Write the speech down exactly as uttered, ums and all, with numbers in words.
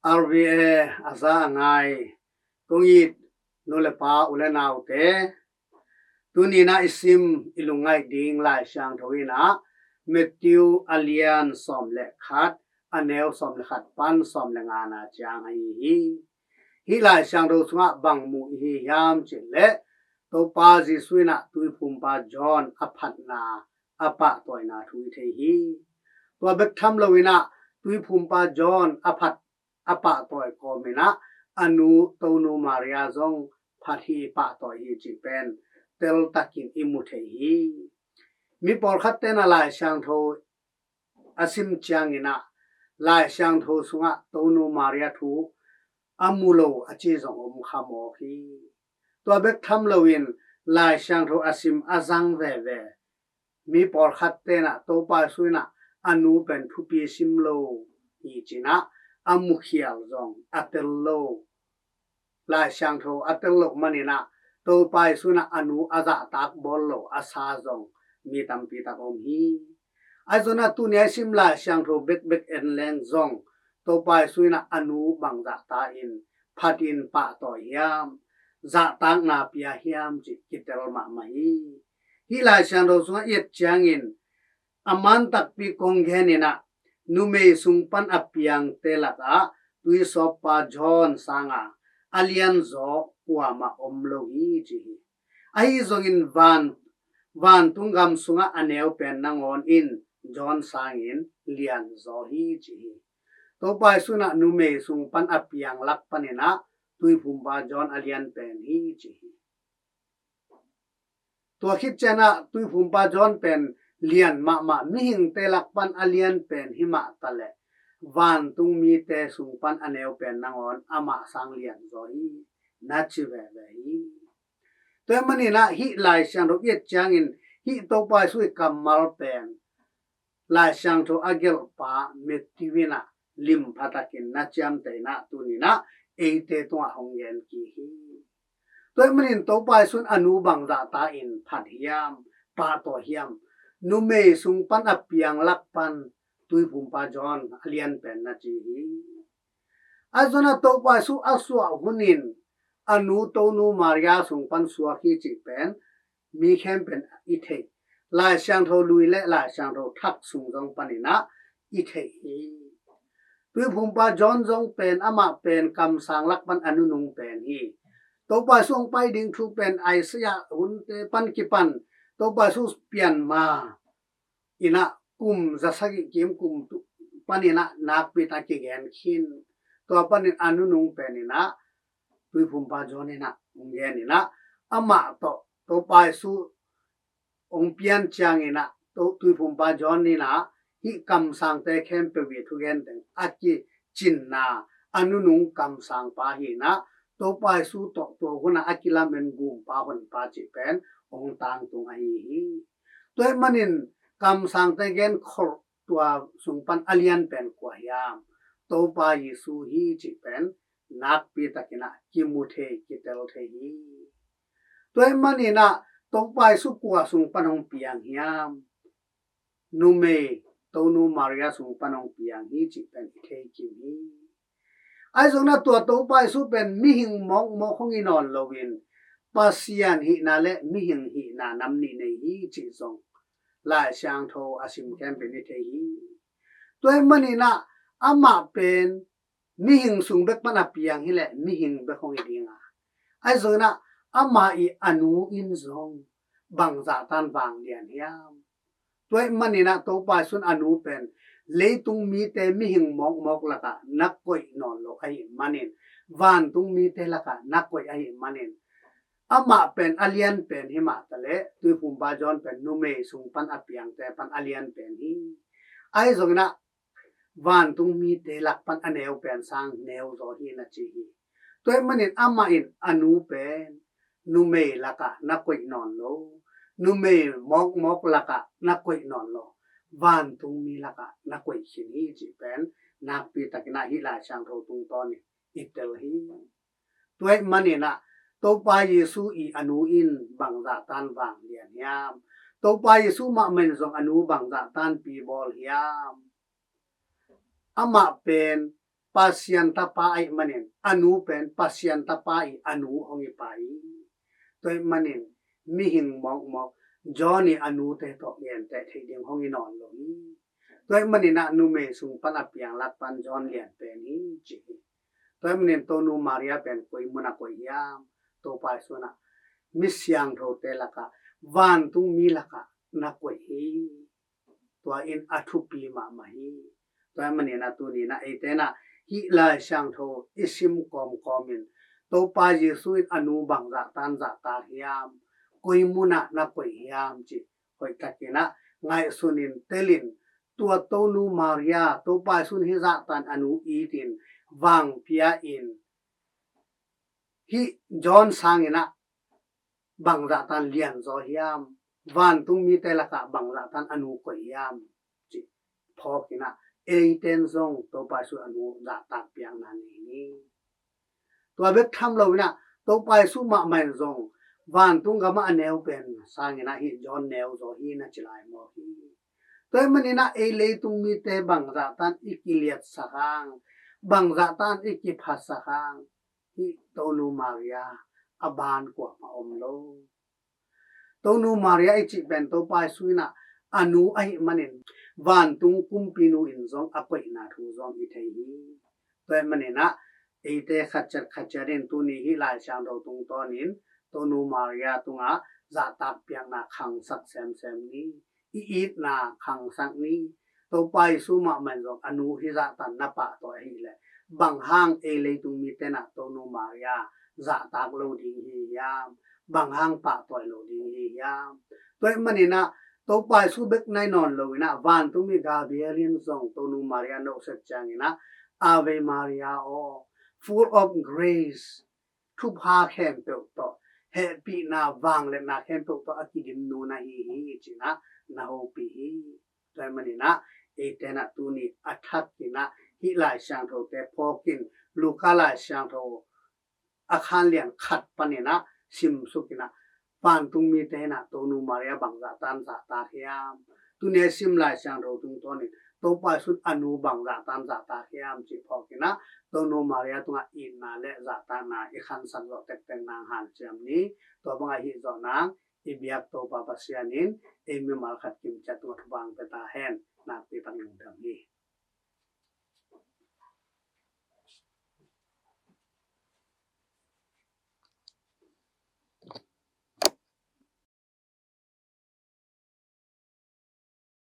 R V A a za a ngai kong it nu le pa, u le naute, tuni-in ah i sim i lungngaih ding Lai Siangtho in ah Matthew a lian sawm le khat, a neu sawm le khat pan sawm le nga na ciang ahi hi. Hih Lai Siangtho sungah bang mu i hi hiam cih leh, Topa Jesuh in ah Tuiphumpa John a phatna, a pahtawina thu i thei hi. Tua bek tham loin ah Tuiphumpa John a phat, a pahtawi kawmin ah a nu, Tonu Maria zong phat hi, pahtawi hi cih pen teltakin i mu thei hi. Mi pawlkhat ten ah Lai Siangtho a sim ciangin ah Lai Siangtho sungah Tonu Maria thu a mu lo a ci zong om kha mawk hi. Tua bek tham loin Lai Siangtho a sim a zang veve mi pawlkhat ten ah Topa Jesuh in ah a nu pen thupi sim lo hi ci-in ah a mukhial zong a tel lo, Lai Siangtho a tel loh manin ah Topa Jesuh in ah a nu a zahtak bawl lo a sa zong mi tampi tak om hi. Ahi zongin ah tuni a i sim Lai Siangtho bekbek en leng zong Topa Jesuh in ah a nu bang zahta in phatin pahtawi hiam, zahtakna pia hiam cih kitel mahmah hi. Hih Lai Siangtho sungah i et ciangin a man takpi kong genin ah numei sung pan a piangte lakah Tuisawppa John sanga a lianzaw kuamah om lo hi ci hi. Ahi zongin van, vantung gam sungah a neu pen nangawn in John sangin lianzaw hi ci hi. Topa Jesuh in ah numei sung pan a piang lak panin ah Tuiphumpa John a lian pen hi ci hi. Tua khit ciangin ah Tuiphumpa John pen lian mahmah, mihingte lak pan a lian pen hi mah taleh vantung mite sung pan a neu pen nangawn amah sang lianzaw hi na ci veve hi. Tua ahih manin ah hih Lai Siangtho i et ciangin hih Topa Jesuh i kammal pen Lai Siangtho a gelhpa Matthew in ah limpha takin na ciamteh in ah tuni-in ah eite tungah hong gen kik hi. Tua ahih manin Topa Jesuh in a nu bang zahta in phat hiam, pahtawi hiam, numei sung pan a piang lak pan Tuiphumpa John a lian pen na ci hi. Ahi zongin ah Topa Jesuh a suah hunin a nu Tonu Maria sung pan suak hi cih pen mi khempeuh in i thei. Lai Siangtho lui le Lai Siangtho thak sung zong panin ah i thei hi. Tuiphumpa John zong pen amah pen kamsang lak pan a nunung pen hi. Topa Jesuh hong pai ding thu pen Isaiah hunte pan kipan Topa Jesuh pian ma in ah kum za sagih kim kum tu panin ah nakpi tak kigen khin. Tua panin a nunung pen in ah Tuiphumpa John in ah hong gen in ah amah tawh Topa Jesuh hong pian ciangin ah To, Tuiphumpa John in ah hih kamsangte khempeuh i thugen teng a kicinna a nunung kamsangpa hi in ah Topa Jesuh tawh tua hun ah a kilamen gumpa honpa cih pen hong tangtung ahi hi. Tua ahih manin kamsangte gen kholh tua sung pan a lian pen kua hiam? Topa Jesuh hi cih pen nakpi takin ah kimu thei, kitel thei hi. Tua ahih manin ah Topa Jesuh kua sung pan hong piang hiam? Numei Tonu Maria sung pan hong piang hi cih pen i thei kim hi. Ahi zongin ah tua Topa Jesuh pen mihing mawkmawk hong hi nawn loin Pasian hihna le mihing hihna nam nih nei hi cih zong Lai Siangtho a sim khempeuh in i thei hi. Tua ahih manin ah amah pen mihing sung bek pan a piang hileh mihing bek hong hi ding a, ahi zongin ah amah i a nu in zong bang zahtan vanglian hiam? Tua ahih manin ah Topa Jesuh in a nu pen leitung mite mihing mawkmawk lakah na koih nawn lo ahih manin, vantung mite lakah na koih ahih manin, amah pen a lian pen hi mah taleh Tuiphumpa John pen numei sung pan a piangte pan a lian pen hi. Ahi zongin ah vantung mite lak pan a neu pen sang neu zaw hi na ci hi. Tua ahih manin amah in a nu pen numei lakah na koih nawn lo, numei mawkmawk lakah na koih nawn lo, vantung mi lakah na koih khin hi cih pen nakpi takin ah hih Lai Siangtho tungtawn in i tel hi. Tua ahih manin ah Topa Jesuh i a nu in bang zahtan vanglian hiam? Topa Jesuh mahmah in zong a nu bang zahtan pibawl hiam? Amah pen Pasian tapa ahih manin a nu pen Pasian tapa i a nu hong hi pah hi. Tua ahih manin mihing mawkmawk John i a nute tawh genteh theih ding hong hi nawn lo hi. Tua ahih manin ah numei sung pan a piang lak pan John lian pen hi ci hi. Tua ahih manin Tonu Maria pen koi mun ah koih hiam? Topa Jesu in ah mi siangthote lakah, vantung mi lakah na koih hi. Tua in a thupi mahmah hi. Tua ahih manin ah tuni in ah eite in ah hih Lai Siangtho i sim kawmkawm in Topa Jesu in a nu bangzah tan zahtak hiam, koi mun ah na koih hiam cih hoihtakin ah ngaihsun in tel in, tua Tonu Maria Topa Jesu in hih zahtan a nu itin vangpia in hih John sangin ah bangzah tan lianzaw hiam, vantung mite lakah bangzah tan a nu koih hiam cih phawkin ah eiten zong Topa Jesu a nu zahtak piakna nei ni. Tua bek tham lo in ah Topa Jesu mahmah in zong vantung gamah a neu pen sangin ah hih John neuzaw hi na ci lai mawk hi. Tua ahih manin ah ei leitung mite bangzah tan i kiliatsak hang, bangzah tan i kiphasak hang, hih Tonu Maria a ban kuamah om lo. Tonu Maria i cih pen Topa Jesu in ah a nu ahih manin vantung kumpinu in zong a koihna thu zong i thei hi. Tua ahih manin ah eite khatciat khatciat in tuni hih Lai Siangtho tungtawnin Tonu Maria tungah zahtak piakna khangsak semsem ni. I itna khangsak ni. Topa Jesu mahmah in zong a nu hih zahtan na pahtawi ahih leh bang hang ei leitung mite in ah Tonu Maria zahtak lo ding hi hiam, bang hang pahtawi lo ding hi hiam? Tua ahih manin ah Topa Jesu bek nai nawn lo in ah vantung mi Gabriel in zong Tonu Maria nohset ciangin ah Ave Maria aw, full of grace, thupha khempeuh tawh, hehpihna vangliatna khempeuh tawh a kidim nu na hi hi ci-in ah na hopih hi. Tua ahih manin ah eite in ah tuni a thakin ah hih Lai Siangthote phawkin Luka Lai Siangtho a khan lian khat panin ah simsuk in ah vantung mite in ah Tonu Maria bangzah tan zahtak hiam, tuni a sim Lai Siangtho tungtawnin Topa Jesu in a nu bangzah tan zahtak hiam cih phawkin ah Tonu Maria tungah itna le zahtakna i khansak zawh tektek nang hanciam ni. Tua bangah hih zawh nang i biak Topa Pasian in ei mimal khat kim ciat tungah thupha hong pia ta hen. Nakpi takin lungdam hi.